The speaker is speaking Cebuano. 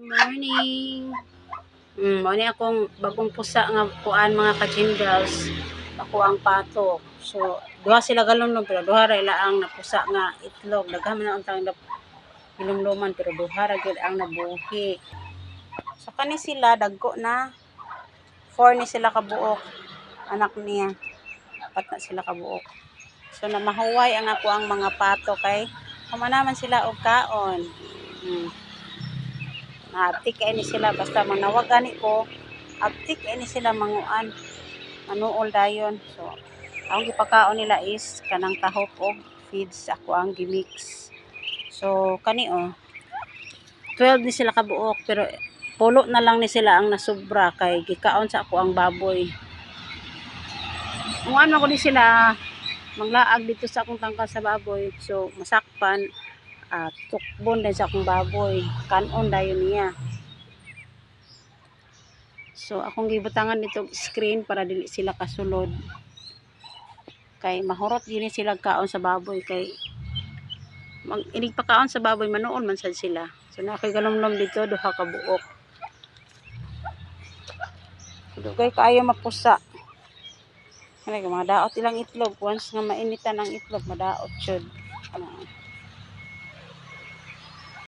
Morning. Mao ni akong bagong pusa nga kuan, mga ka-jingles. Ako ang pato. So, duha sila galumlum pero duha ra ila ang napusa nga itlog. Daghan man ang untang gilumluman pero duha ra gyud ang nabuhi. So kani sila dagko na. Four ni sila kabuok. Anak niya. Apat na sila kabuok. So na mahuway ang ako ang mga pato kay human naman sila og kaon. Naabtik kay ni sila basta manawag gani ko, abtik kay ni sila manguan. Manuol dayon. So ang gipakaon nila is kanang tahop og feeds ako ang gimix. So kani oh 12 ni sila kabuok pero pulo na lang ni sila ang nasubra kay gikaon sa ako ang baboy. Ungan man ko ni sila manglaag dito sa akong tangkal sa baboy. So masakpan at tukbon din sa akong baboy. Kanon dayon niya. So akong gibutangan nito screen para dili sila kasulod. Kay mahurot gini sila kaon sa baboy kay mag inig pakaon sa baboy, manuol man sad sila. So naa koy galumlum dito, duha ka buok. Dugay kaayo mapusa. Kani mga daot ilang itlog. Once nga mainitan ang itlog, madaot jud. Ano.